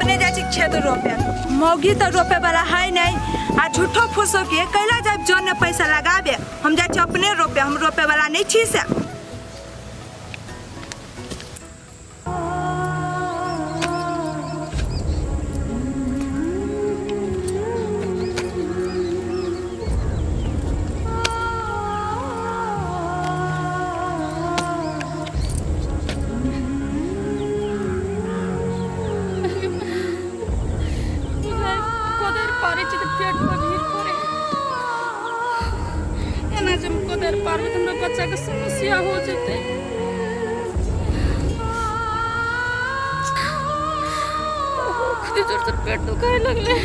अपने जाइ छी खेत रोपे। मौगी तऽ रोपे वाला है नहीं आ झूठो फूसो के कैला जाब जन ने पैसा लगाबे। हम जाइ छी अपने रोपे, हम रोपे वाला नहीं छी से। कोदारि पारै छी तऽ पेट पर भीड़ पड़े। एना जे हम कोदारि पारबै तऽ हमरा बच्चाके समस्या हो जेतै। कते जोर से पेट दुखाए लगलै।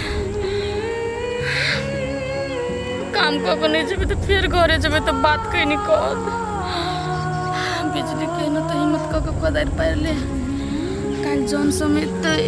काम कऽ कऽ नहि जेबै तऽ फेर घरे जेबै तऽ बात कहीं नहि कहत। बिजली के ने तऽ हिम्मत कऽ कऽ कोदारि पारि ले, काल्हि जौन समेतै।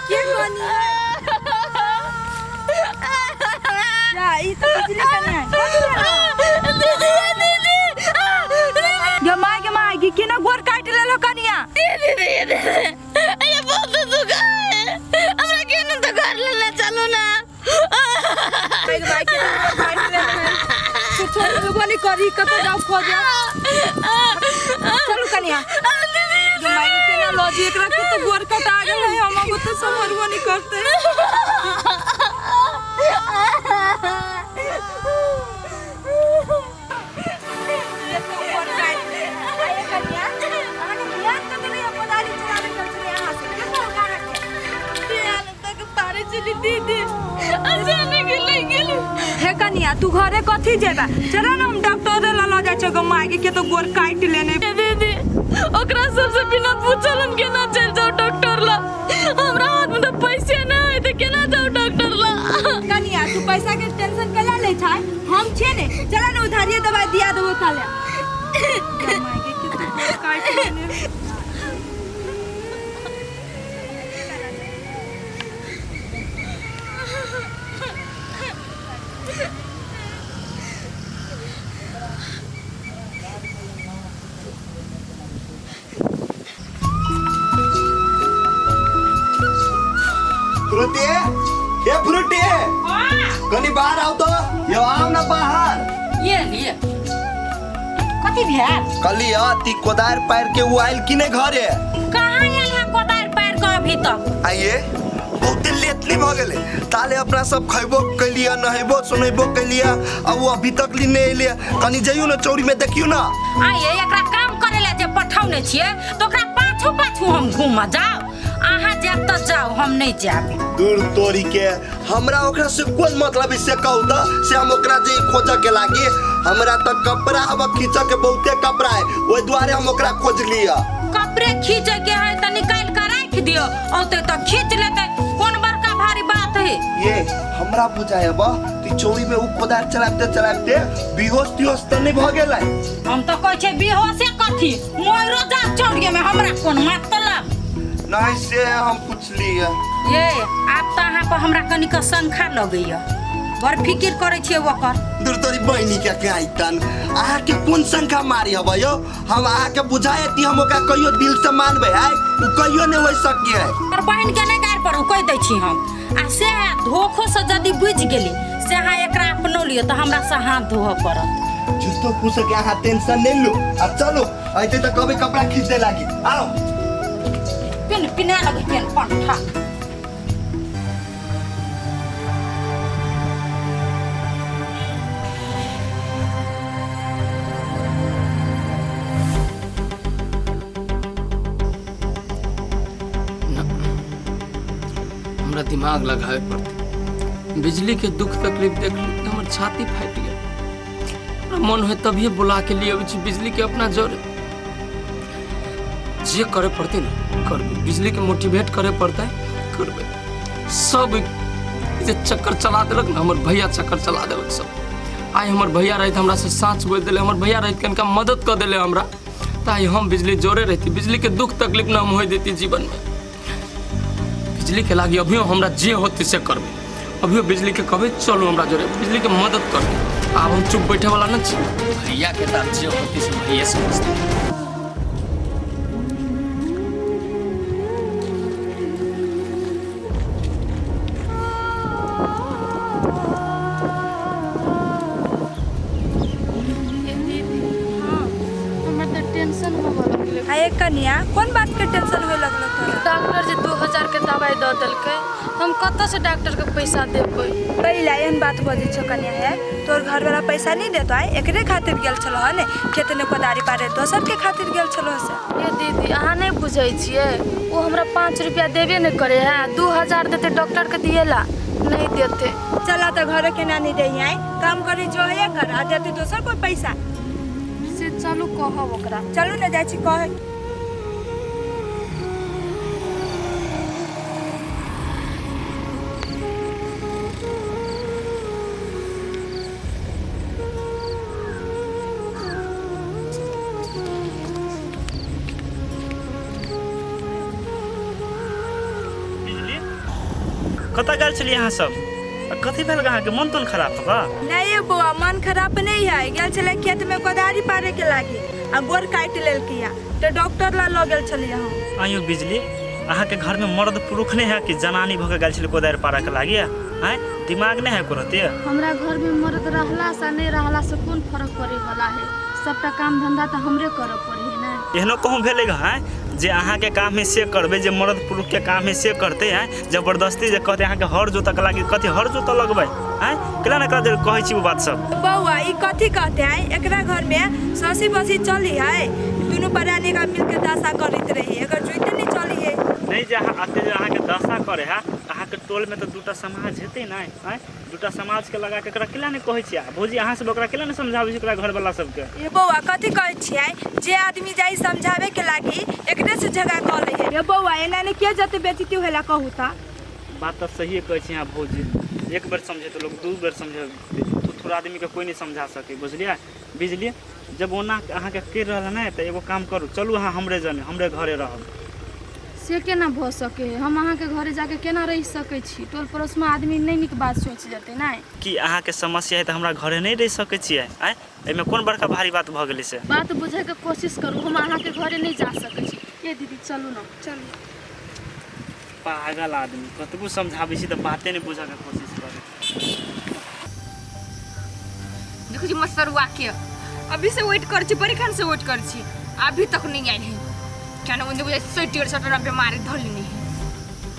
के कनी है जा, ई तऽ बिजली कनी है। गे माय, गे माय, गे केना गोर काटि लेलो कनिया? अरे बहुत दुख है हमरा, केना तो घर लेने चलू ना। माय गे माय, केना गोर काटि लेलो है। कुछो होबो नहीं करी, कतऽ जाउ खोजे? चलू कनिया। गे माय गे, केना लऽ जी एकरा? के तो गोर कटा गेल है, हम अब तो सम्हरबो नहीं करते। दीदी अचानक लग गेली। हे कनिया, तू घरे कथी जेबा? चल ना, हम डॉक्टर लऽ लऽ जाइ छौ। माय के तो गोर काटि लेने। दीदी, ओकरा सबसे बिना पूछल हम केना चलि जाउ डॉक्टर ला? हमरा हाथ में तऽ पैसे नहि है तऽ केना जाउ डॉक्टर ला? कनिया, तू पैसा के टेंशन कैला लै छै? हम छियै ने। चल ने, उधारिये दवाई दिया देबो काले। माय के तो गोर काटि लेने। फ्रूटी, ए फ्रूटी, कनी बाहर आउ तो। यो आउ ना बाहर। ये लिए, कथी भेल? कहली ती कोदार पार के उ आइल कि नहीं घरे? कहाँ आयल है कोदारि पारि कऽ अभी तक? आइए बहुते लेटली भ गेलै। ताले अपना सब खैबो कैलिए, नहेबो सुनेबो कैलिए आ उ अभी तक ली नहीं एलिए। कनी जइयो ना चौरी में, देखियो ना। आइए, एकरा काम करे ला जे पठौने छियै तऽ ओकरा पाछू पाछू हम घूमऽ जाउ? अहाँ जायब तऽ जाउ, हम नहि जायब। दूर तोरी के, हमरा ओकरा से कोन मतलब है से कहू त? से हम ओकरा जे खोजऽ के लागी? हमरा त कपड़ा हवा खींचऽ के बहुते कपड़ा है, ओहि दुआरे हम ओकरा खोज लिया। कपड़े खींचे के है तऽ निकालि कऽ राखि दियौ, औते तऽ खींच लेतै। कोन बड़का भारी बात है? ये हमरा बुझाय बा ती चोरी में उ कोदार चलाबते चलाबते बेहोश तिहोश त नहीं भ गेलै? हम तऽ कहै छियै बेहोशे कथी, मरो जा चौड़िये में, हमरा कोन मतलब। नहीं, से हम पूछलिए। ये आब तऽ अहाँ पर हमरा कनिक शंका लगैया, बड़ फिकिर करै छियै ओकर। दूर तोरी बहिनी के काइतन, अहाँ के कोन शंका मारी हबै यो? हम अहाँ के बुझाय ती हम ओकरा कहियो दिल से मानबै आय? उ कहियो नहीं हो सकी है। और बहिन के नहि गारि पड़ू, कहि दै छी हम। आ से धोखो से यदि बुझि गेली से अहाँ एकरा अपनौलियै तऽ हमरा से हाथ धोअ पड़त। झूठो पूछ के अहाँ टेंशन नहीं लो। अब चलो, ऐते तो कभी कपड़ा खींच दे लागी, आओ। पिन पिना लगै पेन पंठा। दिमाग लगावे पड़तै। बिजली के दुख तकलीफ देख ली तऽ हमर छाती फाटि गेल। हमरा मन होय तभिए बुला के लिए अबै छी बिजली के अपना जरे। जे करे पड़तै ने करबै, बिजली के मोटिवेट करे पड़तै करबै। सब जे चक्कर चला देलक ने हमर भैया, चक्कर चला देलक सब। आइ हमर भैया रहैत हमरा से साँच बोलि देले, हमर भैया रहैत कनिका मदद कऽ देले हमरा, तऽ आइ हम बिजली जोरे रहती, बिजली के दुख तकलीफ न हम होय देती जीवन में। बिजली के लागी अभियो हमरा जे होते से करबै, अभियो बिजली के कहबै चलू हमरा जोरे, बिजली के मदद करबै। आब हम चुप बैठे वाला न छी, भैया के तऽ जे होते से भैया समझते। हमरा तऽ टेंशन होबऽ लगलै। आ एक कनिया कोन बात के टेंशन होए लगलो तोरा? डॉक्टर जे 2000 के दवाई दऽ देलकै, हम कतऽसँ डॉक्टरके पैसा देबै? पहला एहन बात बजै छौ कनिया हे, तोर घर वाला पैसा नहीं देतो आइ, एकरे खातिर गेल छलो हन खेत में कोदारी पारे, दोसर के खातिर गेल छलो से। ए दीदी अहाँ नहीं बुझै छियै, ओ हमरा 5 रुपया देबे नहीं करे है, 2000 देते डॉक्टर के दिएला नहीं देते। चला तो घर के नानी दे आइ, काम करे जो है कर, आ देते दोसर कोई पैसा से। चलू कहब ओकरा। चलू ने जाइ छी कहे। बिजली कतऽ गेल छलियै अहाँ सब? आ कथी भेल अहाँके, मन तोन खराब हबा? नहीं बौआ मन खराब नहीं है, गेल छलै खेत में कोदारी पारे के लागी आ गोर काटि लेलकै तो डॉक्टर ला लऽ गेल छलियै हम। आइयो बिजली अहाँके घरमे मर्द पुरुख नहि है कि जनानी भऽ के गेल छलै कोदारि पारऽ के लागी? आँय दिमाग नहि है कोनो ते? हमरा घरमे मर्द रहला से नहीं रहला से कोन फर्क पड़े वाला है, सबटा काम धंधा तऽ हमरे करऽ पड़े है ने। एहनो कहूँ भेलै हँ जे अहाँके काम है से करबै, जे मर्द पुरुषके काम है से करतै? आँय जबरदस्ती जे कहतै अहाँके हर जोतऽ के लागी, कथी हर जोतऽ लगबै? आँय केना ने कहतै कहै छी ओ बात सब। बौआ ई कथी कहते है, एकरा घर में ससी बसी चली है, दुनू प्राणी का मिलके दशा करैत रही, एकर जुइते नहीं चली है। नहि जे अहाँ अते जे अहाँके दशा करे है, अहाँके टोलमे तऽ दूटा समाज हेतै ने? आँय दूटा समाजके लगा के एकरा केला नहि कहै छियै? भौजी अहाँ सब ओकरा केला नहि समझाबै छी ओकरा घरवला सबके? ए बौआ कथी कहै छियै, जे आदमी जाई समझावे के लागी एकरे से झगड़ा कऽ लै है। ए बौआ एना ने के जते बेइज्जती होला कहू तऽ? बात तऽ सहिए कहै छी अहाँ भौजी, एक बेर समझेतै लोक, दू बेर समझेतै, थोड़ा आदमीके कोइ नहि समझा सकै, बुझलियै? बिजली जब ओना अहाँके करि रहल है ने तऽ एगो काम करू, चलू अहाँ हमरे जने हमरे घरे रहब। से केना भऽ सकै है, हम अहाँके घरे जाके केना रहि सकै छी? टोल पड़ोसमे आदमी नहि नीक बात सोचि जेतै ने। कि अहाँके समस्या है तऽ हमरा घरे नहि रहि सकै छियै? आँय एहिमे कोन बड़का भारी बात भऽ गेलै से? बात बुझैके कोशिश करू, हम अहाँके घरे नहि जा सकै छी। ए दीदी चलू ने। चलू। पागल आदमी, कतबो समझाबै छी तऽ बाते नहि बुझऽके कोशिश करै। देखो जी मसरुआ के अभी से वेट कर छी, बड़ी खान से वेट कर छी, अभी तक नहीं आयल है। क्या ना उन्हें बुझाइ 100-150 टका बीमारी धर लेनी है,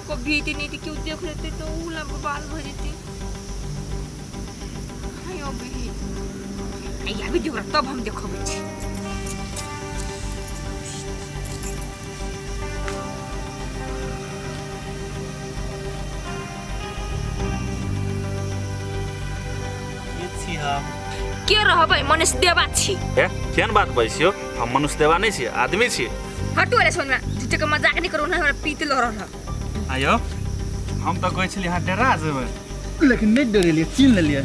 कभी भी नहीं थी क्यों देख लेते तो उ ला बवाल हो जेती। हाय अभी आई अभी देख तब हम देखबै छी। के छी हम? के रहबै, मनुष्य देवा छी। हे केहन बात बजै छियौ, हम मनुष्य देवा नहि छियै, आदमी छियै। हटू अरे सोनमा, झूठे के मजाक नहीं करू ना, हमरा पीत लड़ रहल। आयौ हम तऽ कहै छलियै अहाँ डरा जेबै, लेकिन नहि डरेलियै, चिन्ह लेलियै।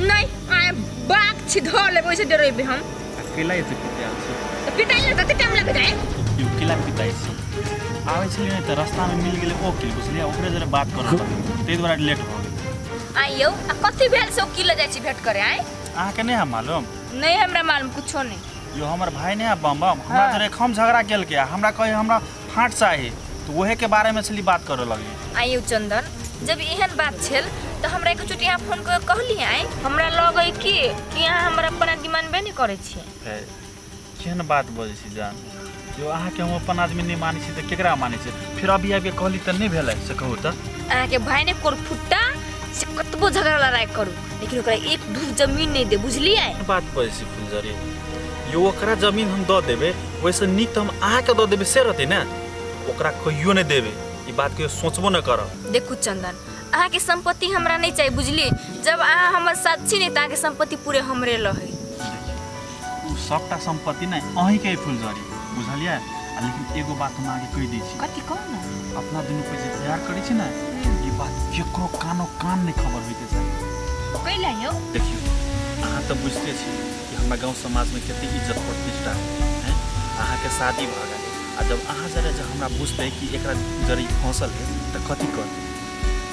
नहीं आय बाग छी धर लेबै ओइसे डरेबै हम। केला एते पितायल छी? तऽ पिटाइ ले कते टाइम लग जाए? यौ केला पिताइ छी? आबै छलियै ने तऽ रास्तामे मिल गेलै ओकील, बुझलियै, ओकरे जरे बात करऽ ताहि दुआरे लेट भऽ गेल। आइयौ आ कथी भेल से ओकील लग जाइ छी भेंट करे? आय अहाँके नहि है मालूम? नहीं हमरा मालूम कुछो नहीं। यो हमर भाई नहीं है बम बम, हमरा जरे खम झगड़ा केलकै आ हमरा कहे हमरा फाँट चाही, तऽ ओहे के बारेमे छली बात करऽ लगली। आइयौ चंदन जब एहन बात छल तऽ हमरा एक चोटी यहाँ फोन कर कहली, आइ हमरा लगै कि यहाँ हमरा अपन आदमी मानबे नहीं करै छी। केहन बात बजै छी जान, यो अहाँके हम अपन आदमी नहि मानै छी तऽ केकरा मानै छी? फेर अभी आबिके कहली तऽ नहि भेलै से कहू तऽ? अहाँके भाई ने कोरफुट्टा से कतबो झगड़ा लड़ाई करू लेकिन ओकरा एक धूप जमीन नहीं दे, बुझलियै? बात बजै छी फुलझड़ी, यो ओकरा जमीन हम दऽ देबै ओहिसँ नीक तऽ हम अहाँके दऽ देबै से रहतै ने, ओकरा कहियो नहि देबै, ई बात कहियो सोचबो नहि करब। देखू चंदन अहाँके सम्पत्ति हमरा नहि चाही बुझलियै जब अहाँ हमर साथ छी ने तऽ अहाँके सम्पत्ति पूरे हमरे लहै ओ सबटा सम्पत्ति नहि अहीँके फुलझड़ी बुझलियै आ लेकिन एगो बात हम अहाँके कहि दै छी कथी कहू ने अपना दुनू के जे प्यार करै छी ने ई बात केकरो कानो कान नहि खबर होइके चाही कैला यौ देखियौ अहाँ तऽ बुझिते छी कि हमरा गाँव समाजमे कतेक इज्जत प्रतिष्ठा है अहाँके शादी भऽ गेल आ जब अहाँ जरे जब हमरा बुझतै कि एकरा जरे ई फँसल है तऽ कथी करतै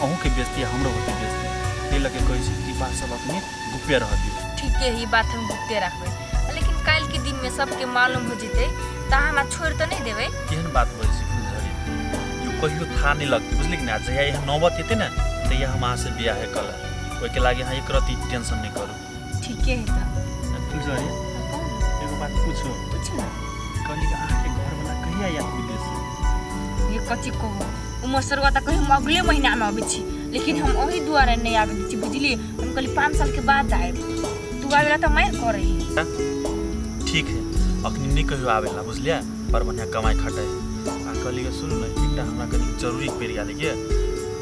अहूँके बेइज्जती आ हमरो होतै बेइज्जती ताहि लऽ कऽ कहै छी कि ई बात सब अपने गुप्ते रहऽ दियौ ठीके है ई बात हम गुप्ते राखबै लेकिन काल्हिके दिनमे सबके मालूम हो जेतै तऽ अहाँ हमरा छोड़ि तऽ नहि देबै केहन बात बजै छी फुलझड़ी यो कहियो था नहीं लगतै बुझलियै कि ना जहिया एहन नौबत एतै ने तहिया हम अहाँसँ बियाहे कऽ लेब ओहिके लागि अहाँ एक रत्ती टेंशन नहि करू ठीके है तऽ फुलझड़ी एगो बात पूछो पूछू ने कहली कि अहाँके घरवला कहिया आयत विदेश ये कथी कहू ओ मसरुआ तऽ कही हम अगले महीनामे अबै छी लेकिन हम ओहि दुआरे नहि आबै दै छी बुझलियै हम कहली 5 सालके बाद आयब तू आबेला तऽ मारि करै है ठीक है अखनी नहि कहियो आबेला बुझलियै बड़ बढ़िआँ कमाइ खटाइ आ कहली कि सुनू ने एकटा हमरा कनि जरूरी पड़ि गेल के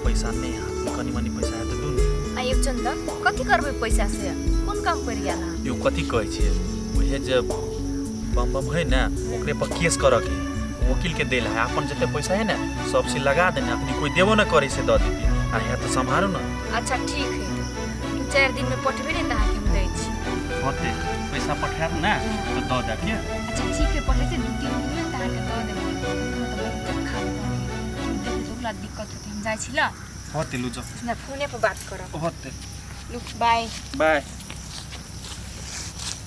पैसा नहि हाथमे कनि मनि पैसा है तऽ दू ने आ यौ चंदन कथी करबै पैसा से कोन काम पड़ि गेल अहाँ यौ कथी कहै छियै उहे जे बम बम है ने ओकरे पर केस करऽ के वकील के देल है अपन जते पैसा है ने सब चीज लगा देने अखनी कोई देबो न करे से दऽ देती आ यहाँ तऽ सम्हारू ने अच्छा ठीक है तऽ 2-4 दिनमे पठबे ने तऽ अहाँके हम दै छी होते पैसा पठायब ने तऽ दऽ देब के अच्छा ठीक है पठे छै 2-3 दिनमे तऽ अहाँके दऽ देबै हमरा तऽ बहुते खाली केओ देखै तऽ ओकरा दिक्कत होतै हम जाइ छी ल होते लू जाओ हमरा फोने पर बात करब होते लू बाय बाय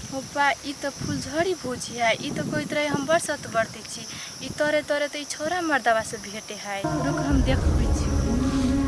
पप्पा ई तऽ फुलझड़ी भौजी है ई तऽ कहैत रहे हम बड़ सतबरती छी ई तोरे तोरे तऽ ई छौड़ा मर्दवा से भेटे है रुक हम देखबै छी।